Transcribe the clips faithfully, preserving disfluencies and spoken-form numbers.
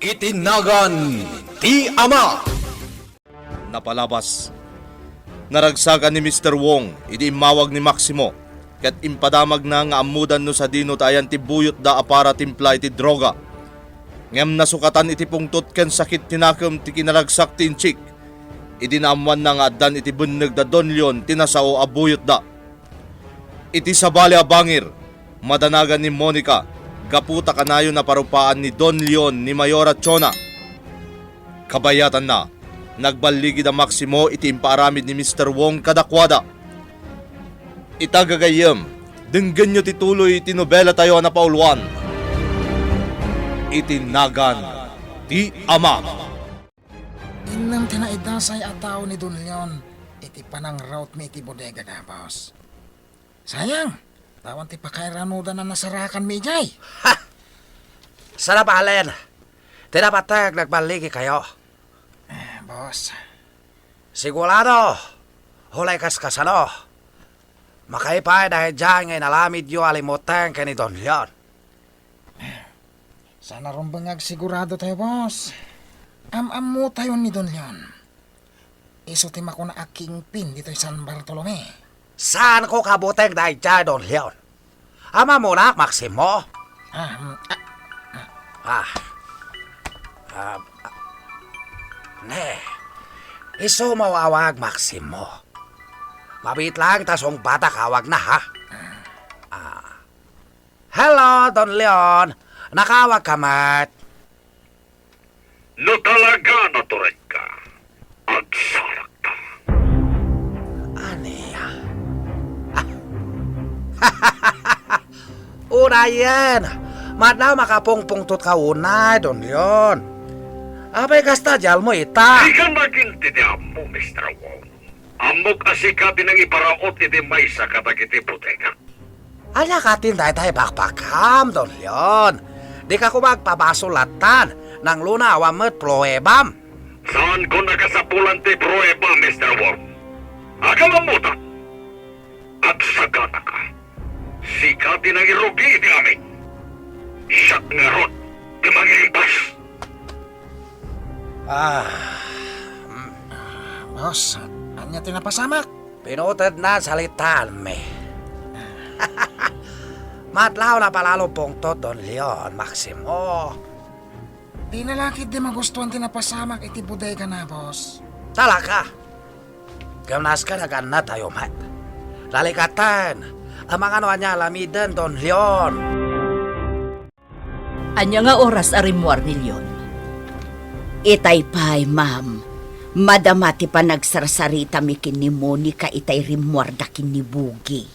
Iti nagan ti Ama. Napalabas. Naragsakan ni Mister Wong idi immawag ni Maximo, ket impadamagna nga ammodan no sadino ta ayan ti buyotda a para timpla iti droga. Ngem nasukatan iti pungtot ken sakit ti nakem ti kinaragsak ti inchik. Idi naammoanna nga addan iti benneg da Don Leon ti nasao a buyotda. Iti sabali a bangir, madanagan ni Monica gapu ta kanayon a parupaan ni Don Leon ni Mayora Chona. Kabayatanna, nagballigi da Maximo iti impaaramid ni Mister Wong kadakuada. Ita gagayyem, denggenyo ti tuloy ti nobelatayo a napauluan, Iti Nagan ti Ama. Innem ti naidasay a tao ni Don Leon iti panangrautmi iti bodega, boss. Sayang, ta awan ti pakairanudan a nasarakanmi idiay. Ha! Saan a balen ti napateg nagballigikayo. Eh, boss. Sigurado, uray kaskasano, makaipay daydiay nga inaramidyo a limmuteng ken ni Don Leon. Saan a rumbeng nga agsigurado tayo, boss. Am-ammo tayo ni Don Leon. Isu ti makuna a kingpin ditoy San Bartolome. Saanko kabuteng daydiay, Don Leon. Am-ammonak, Maximo? Ah, mm, ah, ah. Ah. Ah, ah. Ne. Isu mo awag, Maximo. Mabiit laeng ta sungbatak awagna, ha? Ah. Hello, Don Leon. Nakaawagka met. No talaga naturedka, agsarakta. Ania? Unayen, madlaw makapungpungtotka unay, Don Leon. Apay kasta dialmo ita? Sika nagintindi ammo, Mister Wong. Ammok a sika ti nangiparaut iti maysa kadagiti bodega. Ania katin dayta ibakbakam, Don Leon? Dika koma agpabasol lattan, nangluna awan met pruebam. Saanko nakasapulan ti prueba, Mister Wong. Agam-ammotan. Agsaganaka. Sika ti nangirugi iti amin. Siak ngarud ti mangiimbas. Ah, mm. Boss, ania ti napasamak? Pinutedna salitaanmi. Madlaw na palalo pungtot, Don Leon, Maximo. Dina la ketdi magustuan ti napasamak iti bodegana, boss. Talaga? Ngem naska nagannatayo met. Lalikaten, amangan no ania aramiden, Don Leon. Ania nga oras a rimmuar ni Leon? Itay pay, ma'am. Madama ti panagsarsaritami ken ni Monica itay rimmuarda ken ni Bugi.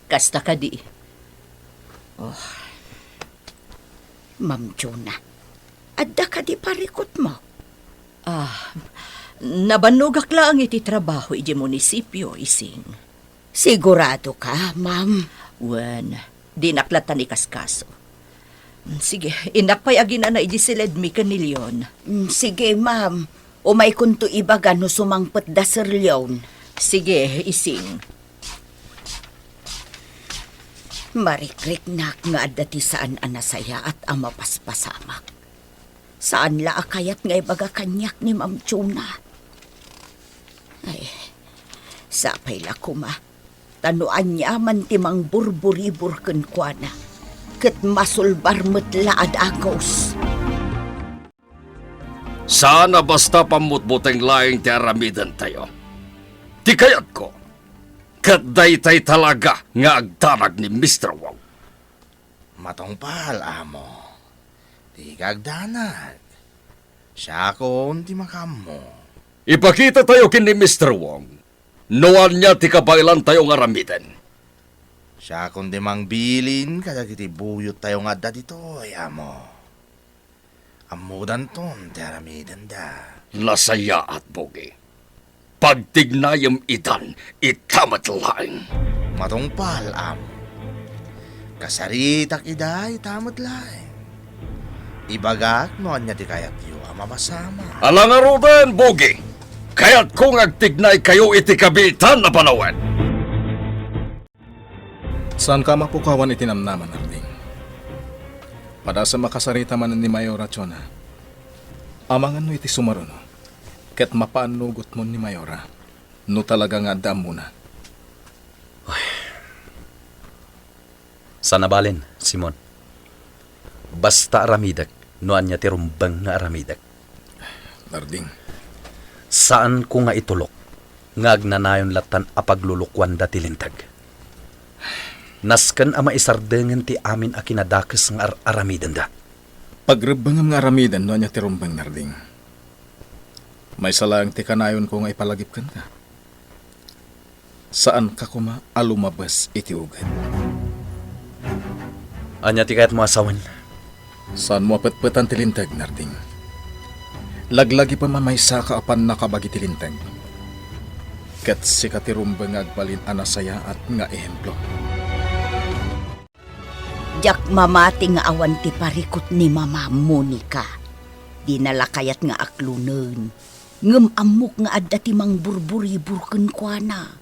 Kasta kadi? Oh. Ma'am Juna, adda kadi parikutmo? Ah, nabannogak laeng iti trabaho iti munisipio, Ising. Sigurado ka, ma'am? Wen, dinak lattan ikaskaso. Sige, innak pay aginana iti siledmi ken ni Leon. Mm, sige, ma'am. Umaykonto ibaga no sumangpetda Sir Leon. Sige, Ising. Marikriknak nga adda ti saan a nasayaat a mapaspasamak. Saan la a kayat nga ibaga kaniak ni Ma'am Juna. Ay, sapay la koma. Ta no aniaman ti mangburburibur kenkuana, ket masulbar met la a dagus. Saan a basta pammutbuteng laeng ti aramidentayo. Ti kayatko, ket daytay talaga nga agdanag ni Mister Wong. Matungpal, amo. Dika agdanag. Siakon ti makaammo. Ipakitatayo ken ni Mister Wong no ania ti kabaelantayo nga aramiden. Siakon ti mangbilin kadagiti buyottayo nga adda ditoy, amo. Ammodanton ti aramidenda. Nasayaat, Bugi. Pagtignayem itan ita met laeng. Matungpal, amo. Kasaritak ida ita met laeng. Ibagak no ania ti kayatyo a mapasamak. Ala ngaruden, Bugi. Kayatko nga agtignaykayo iti kabiitan a panawen. Saanka a mapukawan iti namnama, Narding. Padasem a kasarita manen ni Mayor Rachona, Amangan no iti sumaruno, ket mapaannugotmon ni Mayora, no talaga nga adda ammona. Saan a balin, Simon. Basta aramidek no ania ti rumbeng nga aramidek. Narding. Saanko nga itulok nga agnanayon lattan a paglulukuanda ti linteg. Nasken a maisardengen ti amin a kinadakes nga ar-aramidenda. Pagrebbengem nga aramiden no ania ti rumbeng, Narding. Maysa laeng ti kanayonko nga ipalagip kenka. Saanka koma a lumabes iti uged. Ania ti kayatmo a sawen? Saanmo a petpetan ti linteg, Narding. Laglagipem a maysaka a pannakabagi ti linteg. Ket sika ti rumbeng nga agbalin a nasayaat nga ehemplo. Diak mamati nga awan ti parikut ni Mama, Monica. Dina la kayat nga aklonen. Ngem ammok nga adda ti mangburburibur kenkuana.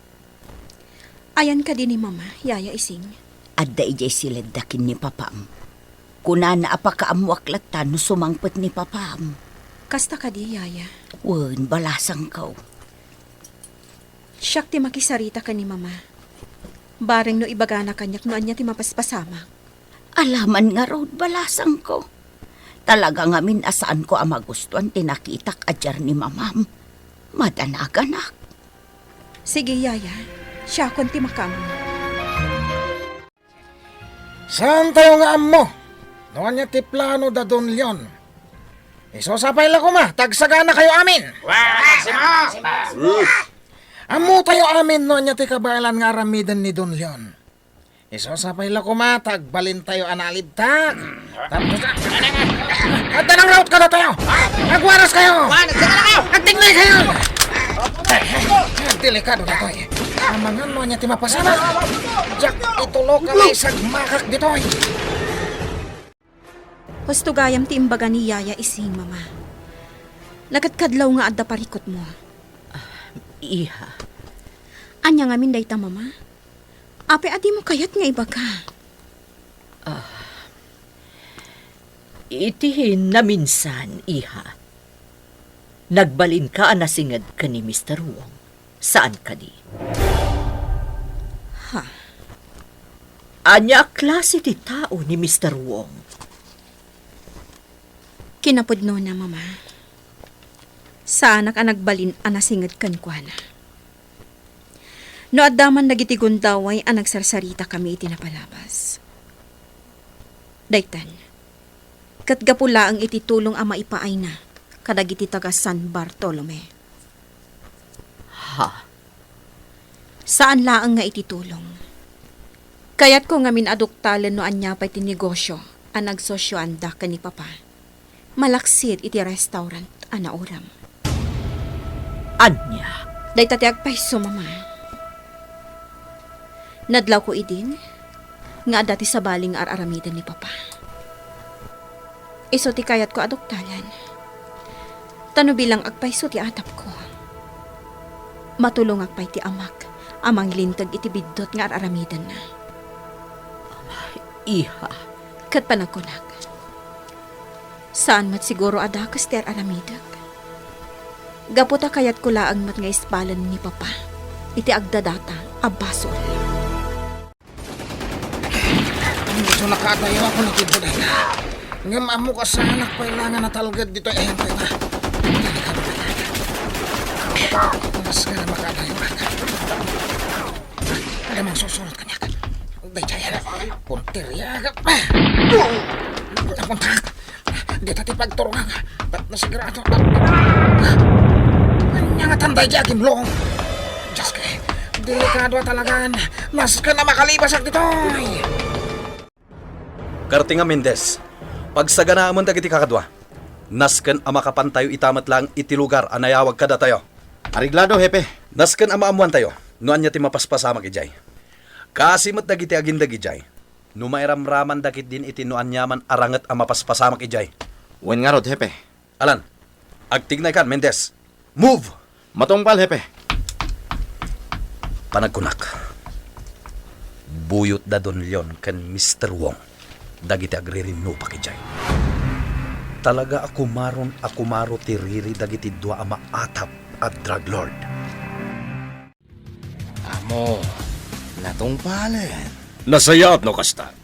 Ayan kadi ni Mama, Yaya Ising? Adda idiay siledda ken ni Papam. Kunana a pakaammoak latta no sumangpet ni Papam. Kasta kadi, Yaya? Wen, balasangko. Siak ti makisarita ken ni Mama. Bareng no ibagana kaniak no ania ti mapaspasamak. Alaman ngarud, balasangko. Talaga ngamin a saanko a magustuan ti nakitak a diar ni Mamam. Madanaganak. Sige, Yaya. Siakon ti makaammo. Saantayo nga ammo no ania ti plano da Don Leon. Isu sapay la koma ta agsaganakayo amin. Wa, Maximo! Ammotayo amin no ania ti kabaelan nga aramiden ni Don Leon. Isu sapay la koma ta agbalintayo a nalibtak. Tapos, adda nangraot kadatayo. Agwaraskayo. Agtignaykayo. Delikado datoy. Amangan no ania ti mapasamak. Diak itulok a maisagmakak ditoy. Husto gayam ti imbaga ni Yaya Ising, Mama. Nagkadkadlaw nga adda parikutmo. Ah, iha. Ania ngamin dayta, Mama? Apay a dimo kayat nga ibaga? Ah, iti naminsan, iha. Nagbalinka a nasinged ken ni Mister Wong, saan kadi? Ha? Ania a klase ti tao ni Mister Wong? Kinapudnona, Mama. Saanak a nagbalin a nasinged kenkuana. No adda man dagiti gundaway a nagsarsaritakami iti napalabas. Daytan, ket gapu laeng iti tulong a maipaayna kadagiti taga San Bartolome. Ha? Saan laeng nga iti tulong. Kayatko ngamin a duktalen no ania pay ti negosio a nagsosioanda ken ni Papa. Malaksid iti restaurant a nauram. Ania? Dayta ti agpayso, Mama. Nadlawko idin nga adda ti sabali nga ar-aramiden ni Papa. Isu ti kayatko a duktalen. Ta no bilang agpayso ti atapko, matulongak pay ti amak a manglinteg iti biddut nga ar-aramidenna. Iha. Ket panagkunak, saan met siguro a dakes ti ar-aramidek. Gapu ta kayatko laeng met nga ispalen ni Papa iti agdadata a basol. Isu nakaadayo ako ni Kid Bodega. Ngem ammok a saanak pay la nga natalged ditoy ehemplo ta. Delikado na. Mas nga na makaadayo ka. Ada mang susunod kaniak. Daydiay, punteria. Napuntak. Dita ti pagturungan. Tapno sigurado. Ania nga tanday di agimlong? Diyos ko, delikado a talagan. Nasken a makalibasak ditoy. Kartinga Mendez, pagsaganaamon dagiti kakadua. Nasken a makapantayo ita met laeng iti lugar a nayawag kadatayo. Areglado, Hepe. Nasken a maammoantayo no ania ti mapaspasamak idiay. Kaasi met dagiti agindeg idiay. No mairamraman dagiti din iti no aniaman a ranget a mapaspasamak idiay. Wen ngarud, Hepe. Alan, agtignaykan, Mendez. Move! Matungpal, Hepe. Panagkunak, buyot da Don Leon ken Mister Wong dagiti agririnnupak idiay. Talaga a kumaron a kumaro ti riri dagiti dua a maatap a drug lord. Amo, natungpalen. Nasayaat no kasta.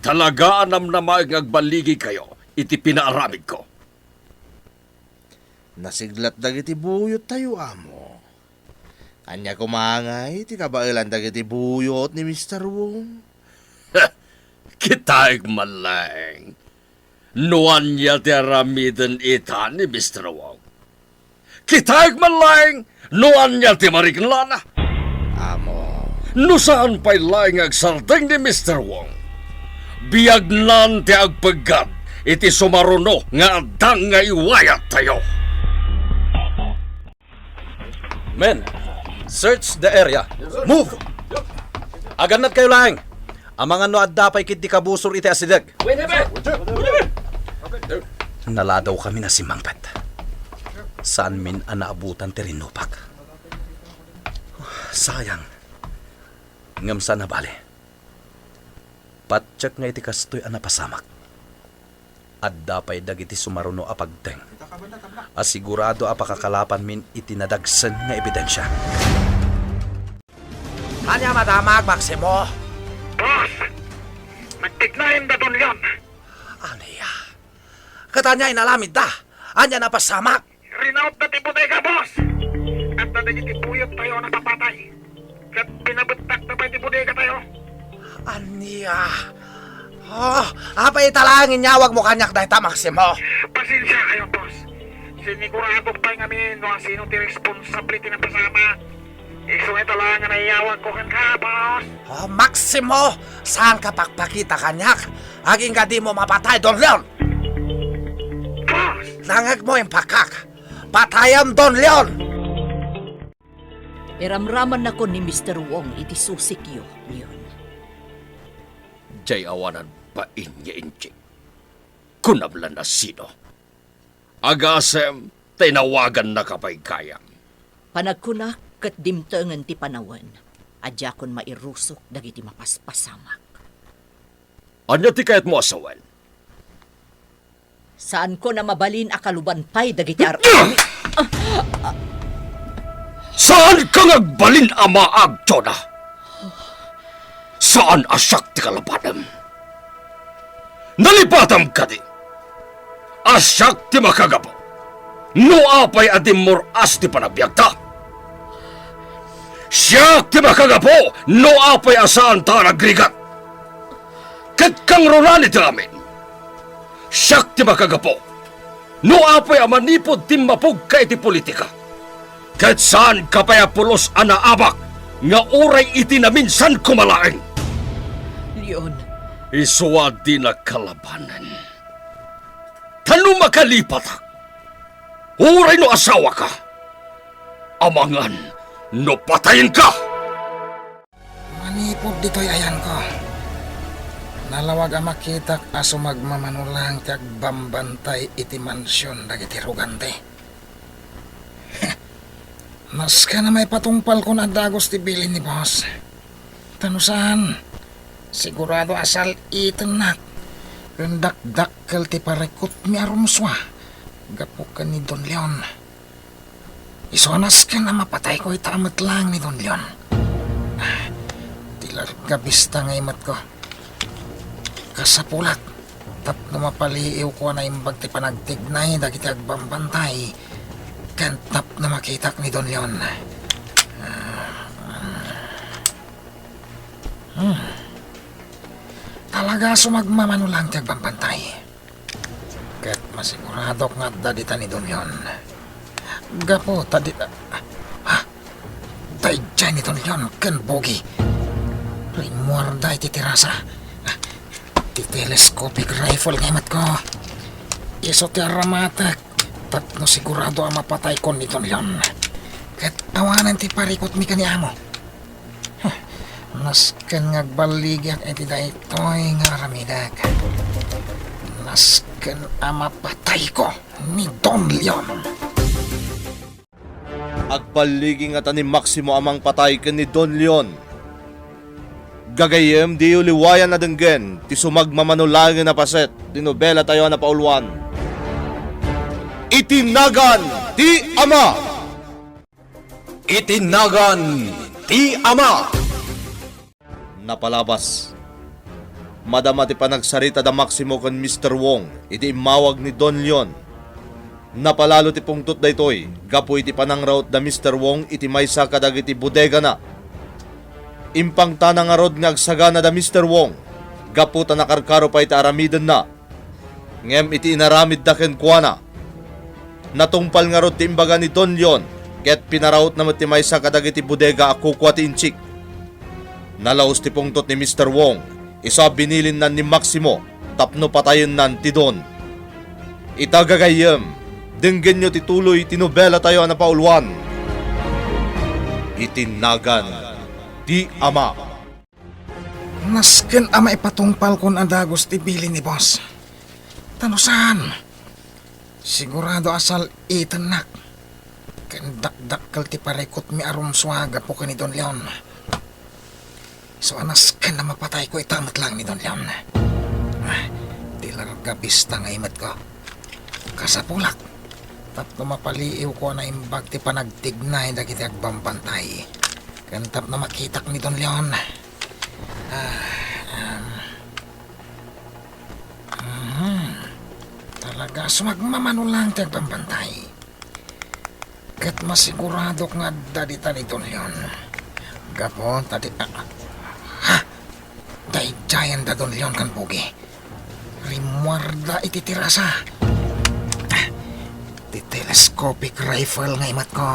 Talaga a namnamaek nga agballigikayo iti pinaaramidko. Nasiglat dagiti buyottayo, amo. Ania koma ngay ti kabaelan dagiti buyot ni Mister Wong? Kitaek man laeng no ania ti aramiden ita ni Mister Wong. Kitaek man laeng no ania ti mariknana. Amo. No saan pay laeng nga agsardeng ni Mister Wong, biagnan ti agpeggad iti sumaruno nga addang nga iwayattayo. Men, search the area. Move! Agannadkayo laeng. Amangan no adda pay ketdi kabusor iti asideg. Naladawkamin a simmangpet. Saanmin a naabutan ti rinnupak. Sayang. Ngem saan a bale. Patiek nga iti kastoy a napasamak, adda pay dagiti sumaruno a pagteng a sigurado a pakakalapanmin iti nadagsen nga ebidensia. Ania madamag, Maximo? Boss! Nagtignaen da Don Leon! Ania? Ket ania inaramidda? Ania napasamak? Rinautda ti bodega, boss! Adda dagiti buyottayo a napapatay. Ket pinabettakda pay ti bodegatayo. Ania? Oh, apay ita laeng inyawagmo kaniak dayta, Maximo? Pasensiakayo, boss. Siniguradok pay ngamin no asino ti responsable ti napasamak. Isu ita laeng nga naiyawagko kenka, boss. Oh, Maximo, saanka pakpakita kaniak. Agingga dimo mapatay, Don Leon. Boss! Nangngegmo, impakak. Patayen, Don Leon! Iramramannakon ni Mister Wong iti susikyo, Leon. Diay awanan bain nga injik. Kunam la no sino. Agasem, ta inawagannaka pay gayam. Panagkunak ket dimtengen ti panawen a diakon mairusok dagiti mapaspasamak. Ania ti kayatmo a sawen? Saanko a mabalin a kaluban pay dagiti ar-, Saanka nga agbalin a maag, Jonah? Saan a siak ti kalabanem. Nalipatam kadi a siak ti makagapu no apay a dimmur-as ti panagbiagta. Siak ti makagapu no apay a saanta a nagrigat. Ket kangrunaan iti amin, siak ti makagapu no apay a manipud timmapugka iti politika. Ket saanka pay a pulos a naabak nga uray iti naminsan koma laeng. Leon. Isu a dinak kalabanen. Ta no makalipatak, uray no asawaka, amangan no patayenka. Manipud ditoy ayanko, nalawag a makitak a sumagmamano laeng ti agbambantay iti mansion dagiti rugante. Nasken a maipatungpalkon a dagus ti bilin ni boss. Ta no saan, sigurado a sal-itennak ken dakdakkel ti parikutmi a rumsua gapu ken ni Don Leon. Isu a nasken a mapatayko ita met laeng ni Don Leon. Ti larga bista nga imetko. Kasapulak tapno mapaliiwko a naimbag ti panagtignay dagiti agbambantay ken tapno makitak ni Don Leon. Hmm. Talaga a sumagmamano laeng ti agbambantay. Ket masiguradok nga adda dita ni Don Leon. Gapu ta di, ah, daydiay ni Don Leon ken Bogi. Rimmuarda iti terasa. Ti telescopic rifle nga imetko, isu ti aramatek tapno sigurado a mapatayko ni Don Leon. Ket awanen ti parikutmi ken ni amo. Huh, nasken nga agballigiak iti daytoy nga aramidek. Nasken a mapatayko ni Don Leon. Agballigi ngata ni Maximo a mangpatay ken ni Don Leon. Gagayyem, diyo liwayan a denggen ti sumagmamano laengen a paset ti nobelatayo a napauluan. Iti nagan ti Ama. Iti nagan ti Ama. Napalabas. Madama ti panagsarita da Maximo ken Mister Wong idi immawag ni Don Leon. Napalalo ti pungtot daytoy gapu iti panangraut da Mister Wong iti maysa kadagiti bodegana. Impangtana ngarud nga agsagana da Mister Wong gapu ta nakarkaro pay ti aramidenna. Ngem iti inaramidda kenkuana, natungpal ngarud ti imbaga ni Don Leon ket pinarautna met ti maysa kadagiti bodega a kukua ti inchik. Nalaus ti pungtot ni Mister Wong, isu a binilinnan ni Maximo tapno patayennan ti Don. Ita gagayyem, denggenyo ti tuloy ti nobelatayo a napauluan, Iti Nagan ti Ama. Nasken a maipatungpalkon a dagus ti bilin ni Boss. Ta no saan, sigurado a sal-itennak. Ken dakdakkel ti parikutmi a rumsua gapu ken ni Don Leon. So, a nasken a mapatayko ita met laeng ni Don Leon. Ah, ti larga bista nga imetko. Kasapulak. Tapno mapaliiwko a naimbag ti panagtignay dagiti agbambantay. Ken tapno makitak ni Don Leon. Ah, um, mhm. Talaga, sumagmamano lang ti agbambantay. Ket masiguradok nga adda dita ni Don Leon. Gapu ta di, ah, ha? Daydiayen da Don Leon ken Bugi. Rimmuarda iti terasa. Ah, ti telescopic rifle nga imatko.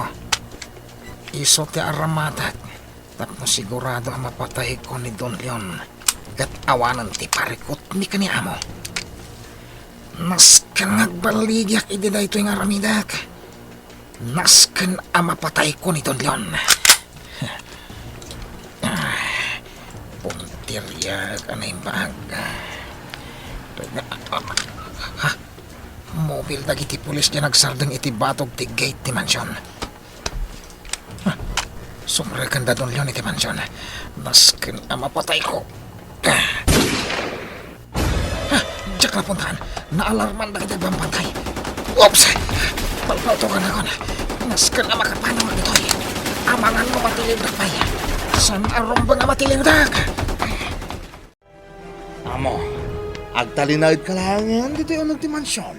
Isu ti aramatak. Tapno sigurado a mapatayko ni Don Leon ket awanen ti parikutmi ken ni Amo. Nasken nga agballigiak idi daytoy nga aramidek. Nasken a mapatayko ni Don Leon. Puntiryak a naimbag. Ha? Mobil dagiti pulis diay nagsardeng iti batog ti gate ti mansion. Sumrekenda Don Leon iti mansion. Nasken a mapatayko. Ah, diak napuntahan. Naalarman dagiti agbambantay. Oops! Palpaltoganakon. Nasken a makapanam ditoy. Amangan no matiliwdak pay. Saan a rumbeng a matiliwdak? Amo, agtalinaedka laengen ditoy uneg ti mansion.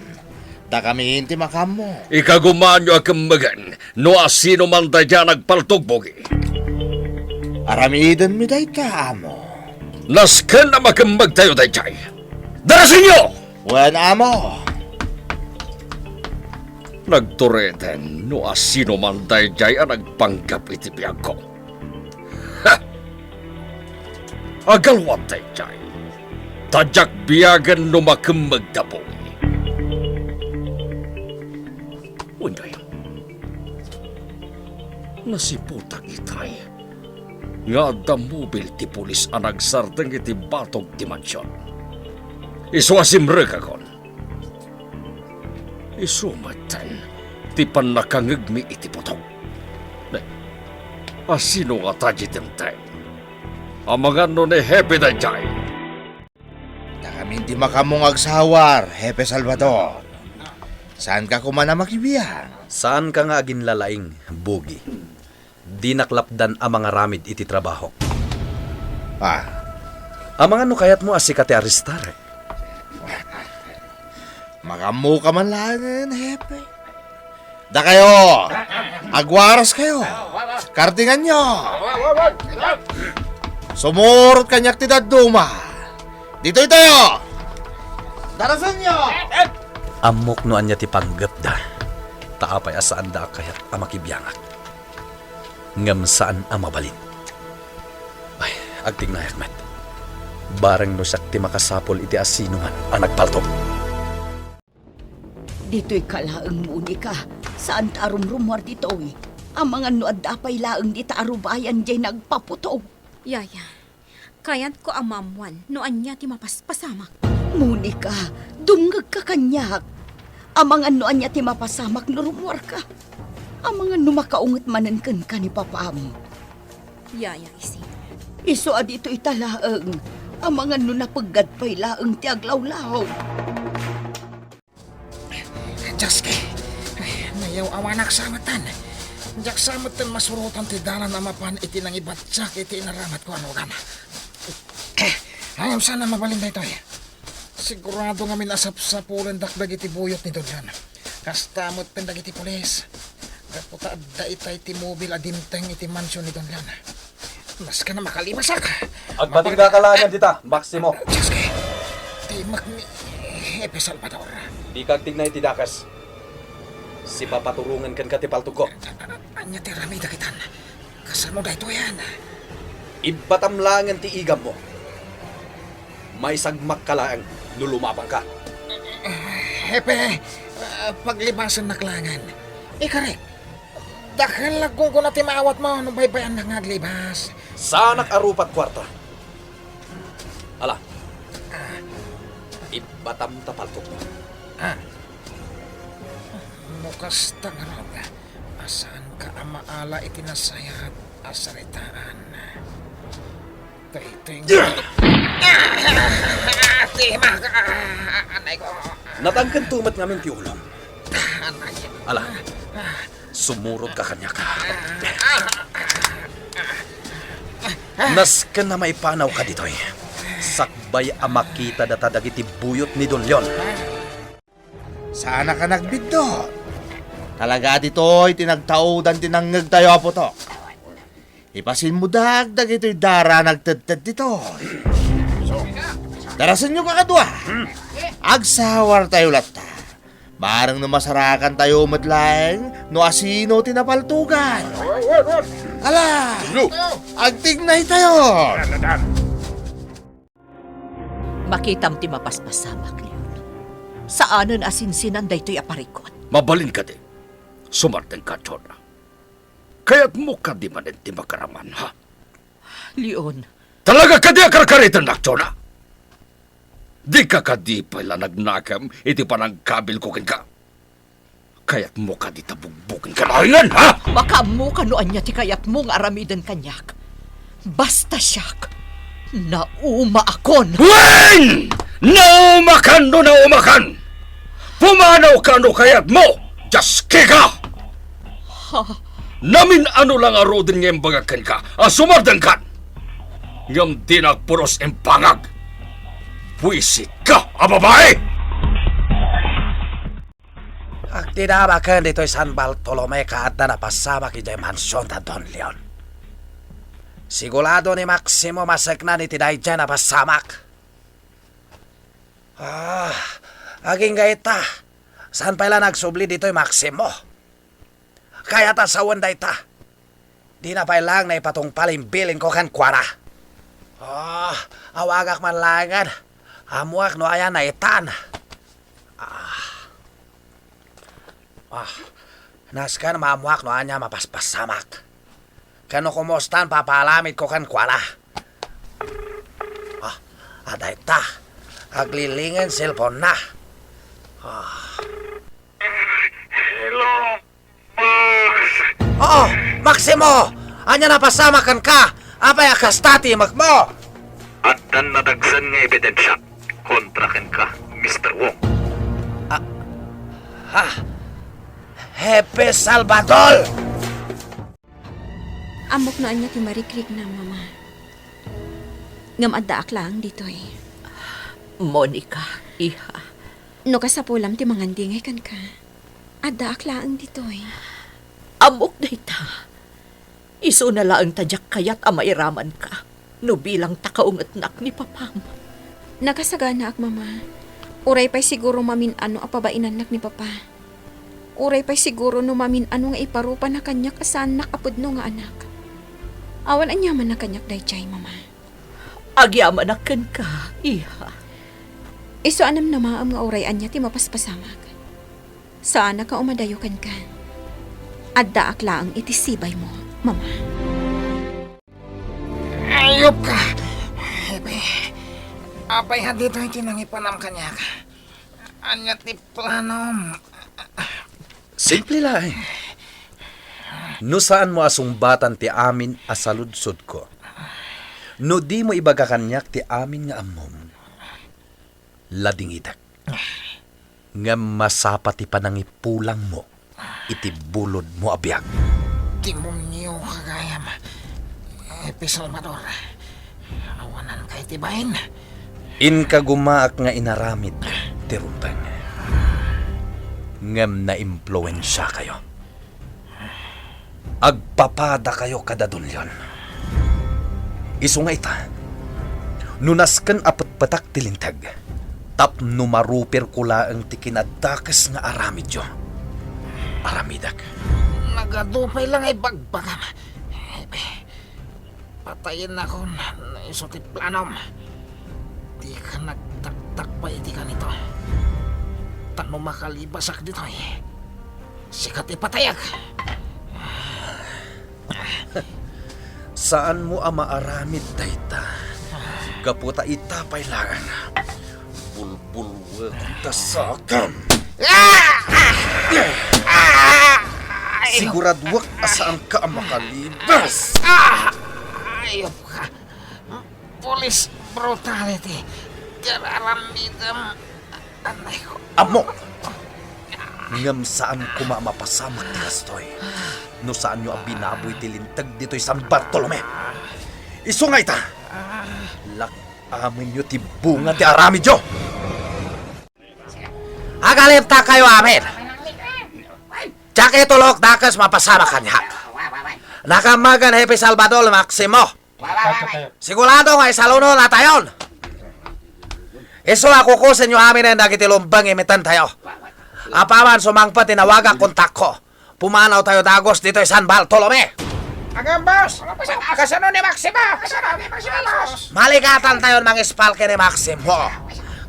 Dakami ti makaammo. Ikagumaanyo a kemmegen no asino man daydiay a nagpaltog, Bugi. Aramidenmi dayta, Amo. Nasken a makemmegtayo daydiay. Darasenyo! Wen, Amo. Nagturiten no asino man daydiay a nagpanggep iti biagko. Ha! Agalwat daydiay, ta diak biagen no makemmegda, Bugi. Wenno, nasiputak itay nga adda mobil ti pulis a nagsardeng iti batog ti mansion. Isu a simrekakon. Isu metten ti pannakangngegmi iti butong. Ne, asino ngata diay dimteng? Amangan no ni Hepe daydiay? Dakami ti makaammo nga agsawar, Hepe Salvador. Saanka koma a makibiang? Saanka nga aginlalaing, Bugi. Dinak lapdan a mangaramid iti trabahok. Ah. Amangan no kayatmo a sika ti arestarek. Makaammoka man laengen, Hepe. Dakayo, agwaraskayo. Kardinganyo. Sumurot kaniak ti dadduma. Ditoytayo. Darasenyo. Ammok no ania ti panggepda. Ta apay a saanda a kayat a makibiangak. Ngem saan a mabalin. Ay, agtignayak met. Bareng no siak ti makasapul iti asinoman a nagpaltog. Ditoyka laeng, Monica. Saanta a rumrumuar ditoy. Amangan no adda pay laeng dita a rubayan diay nagpaputog. Yaya, kayatko a maammoan no ania ti mapaspasamak. Monica, dumngegka kaniak. Amangan no ania ti mapasamak no rummuarka. Amangan no makaunget manen kenka ni papam. Yaya Isin. Isu a ditoyta laeng. Amangan no napeggad pay laeng ti aglawlaw. Dios, ke, Ayaw awanak sa metten. Diak sa metten masurotan ti dalan a mapan iti nangibatiak iti inaramatko a nugan. Ngem saan a mabalin daytoy. Sigurado ngamin a sapsapulendak dagiti buyot ni Don Leon. Kasta metten dagiti pulis. Gapu ta adda itay ti mobil a dimteng iti mansion ni Don Leon. Nasken a makalimasak. Agpatingdaka laengen dita, Maximo. Dios, ti imak ni Hepe Salvador. Dika agtignay iti dakes. Sipapaturongen kenka ti paltogko. Ania ti aramid dagitan? Kasano daytoyen? Ibbatam laengen ti igammo. Maisagmakka laeng no lumapangka. Hepe, ah, paglibasennak laengen. Ikarek, dakkel la gunggon ti maawatmo no baybayannak nga aglibas. Saanak a rupa ket kuarta. Ala, ibbatam ta paltogmo. Ah. No kasta ngarud, a saanka a maala iti nasayaat a saritaan. Daytoy nga ti maka-, anay ko. Natangkento met ngamin ti ulom. Anay. Ala, sumurotka kaniak. Nasken a maipanawka ditoy. Sakbay a makita data dagiti buyot ni Don Leon. Saanak a nagbiddut. Talaga ditoy ti nagtaudan ti nangngegtayo a putok. Ipasimmudak dagitoy dara nagtedted ditoy. Darasenyo kakadua. Agsawartayo latta. Bareng no masarakantayo met laeng no asino ti napaltugan. Ala, agtignaytayo. Makitam ti mapaspasamak, Leon. Saanen a sinsinan daytoy a parikut. Mabalin kadi, sumardengka, Jonah. Kayatmo kadi manen ti makaraman, ha? Leon. Talaga kadi a karkaritennak, Jonah? Dika kadi pay la nagnakem iti panangkabilko kenka? Kayatmo kadi ta bugbogenka laengen, ha? Makaammoka no ania ti kayatmo nga aramiden kaniak. Basta siak, naumaakon. Wen! Naumakan no naumakan! Pumanawka no kayatmo, Jaskika! Ha? Namin-ano la ngaruden nga imbagak kenka a sumardengkan. Ngem dinak puros impangag. Buisitka a babai! Agdidamaken ditoy San Bartolome ket adda napasamak idiay mansion da Don Leon. Sigurado ni Maximo maseknan iti daydiay napasamak. Ah, agingga ita. Saan pay la nagsubli ditoy Maximo? Kayat a sawen dayta. Dina pay laeng naipatungpal imbilinko kenkuana. Ah, awagak man laengen. Ammoak no aya naitan. Ah. Ah, nasken maammoak no ania mapaspasamak. Ken no kumustan papaalamidko kenkuana. Ah, adda ita. Aglilingen cellphone-na. Ah. Hello, Max! Oh, Maximo! Ania napasamak kenka? Apay a kasta ti imekmo? Addan nadagsen nga ebidensia kontra kenka, Mister Wong. Ah, ha? Hepe Salvador! Ammok no ania ti marikriknam, Mama. Ngem addaak laeng ditoy. Monica, iha. No kasapulam ti mangandingay kenka, addaak laeng ditoy. Ammok dayta. Isuna laeng ta diak kayat a mairamanka no bilang ta kaungetnak ni papam. Nakasaganaak, Mama. Uray pay siguro mamin-ano a pabainannak ni Papa. Uray pay siguro no mamin-ano nga iparupana kaniak a saannak a pudno nga anak. Awan aniamanna kaniak daydiay, Mama. Agyamanak kenka, iha. Isu a namnamaem nga uray ania ti mapaspasamak. Saanak a umadayo kenka. Addaak laeng iti sibaymo, Mama. Ayupka! Hepe, apay a ditoy ti nangipanam kaniak? Ania ti planom? Simple laeng. No saanmo a sungbatan ti amin a saludsodko, no dimo ibaga kaniak ti amin nga ammom, ladingitek. Ngem masapa ti panangipulangmo. iti bulodmo a biag. Demonioka gayam, Hepe Salvador. Awananka iti bain. Inka gumaak nga inaramid ti rumbeng. Ngem naimpluensiakayo. Agpapadakayo kada Don Leon. Isu nga ita, no nasken a petpetak ti linteg, tapno marupirko laeng ti kinadakes nga aramidyo, aramidek. Nagadu pay la nga ibagbagam. Patayennakon no isu ti planom. Dika nagtaktak pay iti kanito. Ta no makalibasak ditoy, sika ti patayek. Saanmo a maaramid dayta. Gapu ta ita pay laeng. Bulbulwekon ta sakan. Ah! Ah! Ah! Siguraduak a saanka a makalibas. Ah! Ayop ka. Police brutality. Ti aramidem. Anay ko. Ammok! Ngem saan koma a mapasamak ti kastoy no saanyo a binaboy ti linteg ditoy San Bartolome. Isu nga ita, lak-amenyo ti bunga ti aramidyo. Agalibtakkayo amin. Diak itulok dakes mapasamak kaniak. Nakamagan Hepe Salvador Maximo. Sigurado nga isalunonatayon. Isu a kukusenyo aminen dagiti lumbeng imitentayo. Apaman sumangpet ti nawagak kontakko, pumanawtayo dagus ditoy San Bartolome. Agambos! Kasano ni Maximo? Kasano ni Maximo, boss? Maligatantayon mangispalki ni Maximo.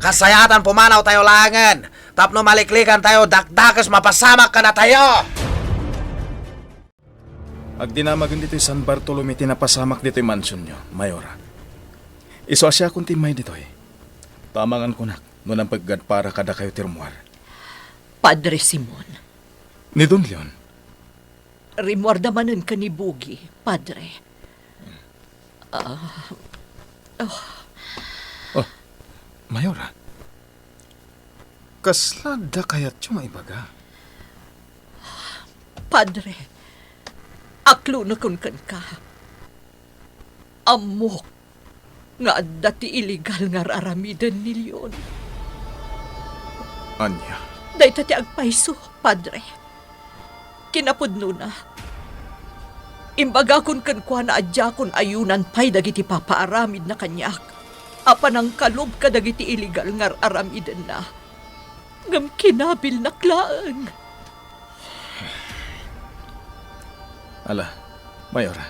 Kasayatan pumanawtayo laengen tapno maliklikantayo dakdakes mapasamak kadatayo. Agdinamagen ditoy San Bartolome ti napasamak ditoy mansionyo, Mayora. Isu a siakon ti immay ditoy. Ta amangan konak no nampekgad para kadakayo ti rummuar. Padre Simon. Ni Don Leon. Rimmuarda manen ken ni Bugi, Padre. Ah, oh. Oh, Mayora. Kasla adda kayatyo nga ibaga? Padre, aklonekon kenka. Ammok nga adda ti illegal nga ar-aramiden ni Leon. Ania? Dayta ti agpayso, Padre. Kinapudnona, imbagakon kenkuana a diakon ayunan pay dagiti papaaramidna kaniak a panangkalob kadagiti illegal nga ar-aramidenna. Ngem kinabilnak laeng. Ala, Mayora,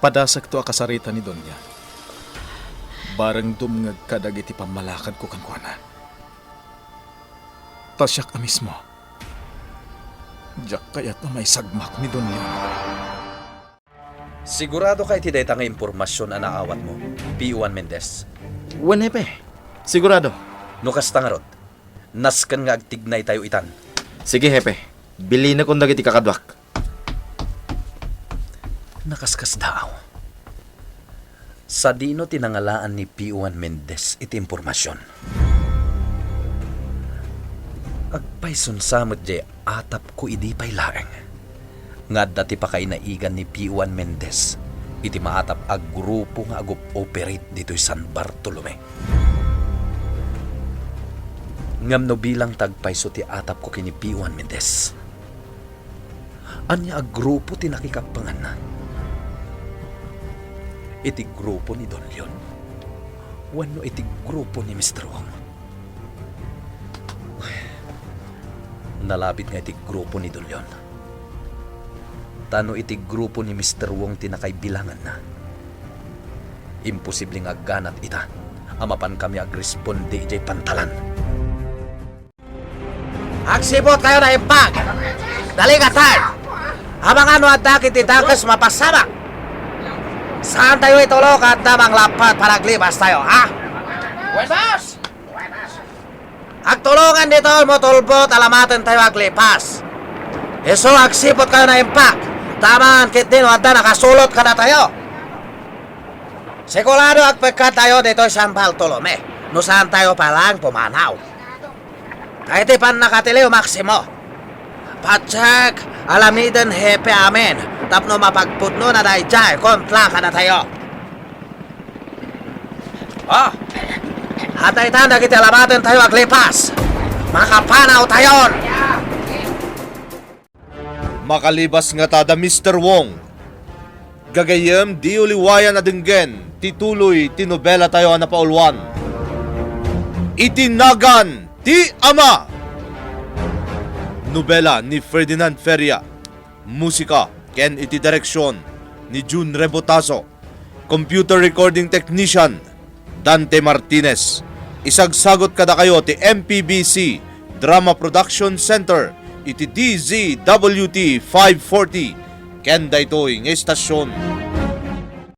padasekto a kasarita ni Doña. Bareng dumngegka dagiti pammalakadko kenkuana. Ta siak a mismo, diak kayat a maisagmak ni Don Leon. Siguradoka iti dayta nga impormasion a naawatmo, P O one Mendez? Wen, Hepe. Sigurado. No kasta ngarud, nasken nga agtignaytayo itan. Sige, Hepe. Bilinekon dagiti kakaduak. Nakaskasdaaw. Sadino ti nangalaan ni P O one Mendez iti impormasion? Agpayson sa met diay atapko idi pay laeng nga adda ti pakainaigan ni P O one Mendez iti maatap a grupo nga ag-operate ditoy San Bartolome. Ngem no bilang ta agpayso ti atapko ken ni P O one Mendez, ania a grupo ti nakikappanganna? Iti grupo ni Don Leon wenno iti grupo ni Mister Wong? Nalabit nga iti grupo ni Don Leon. Ta no iti grupo ni Mister Wong ti nakaibilanganna, imposible nga agganat ita a mapankami agresponde idiay pantalan. Agsiputkayo, naimbag! Dali, katay! Amangan no adda iti dakes mapasamak! Saantayo itulok a adda manglappat para aglipastayo, ha? Wen, boss! Agtulongan ditoy mo tulbot a lamatentayo aglipas. Isu, agsiputkayo, naimbag! Ta amangan ketdi no adda nakasulot kadatayo. Sigurado agpekkattayo ditoy San Bartolome no saantayo pay laeng pumanaw. Ta iti pannakatiliw, Maximo, Patsek, aramiden hepe amin tapno mapagpudnona daydiay kontra kadatayo. Ah, hataytan dagiti alabatentayo aglipas. Makapanawtayon. Makalibas ngata da Mister Wong. Gagayyem, diyo liwayan a denggen ti tuloy ti nobelatayo a napauluan, Iti Nagan ti Ama. Nobela ni Ferdinand Feria. Musika ken iti direksion ni Jun Rebotazo. Computer recording technician, Dante Martinez. Isagsagot kadakayo ti M P B C Drama Production Center iti D Z W T five forty ken daytoy nga istasyon.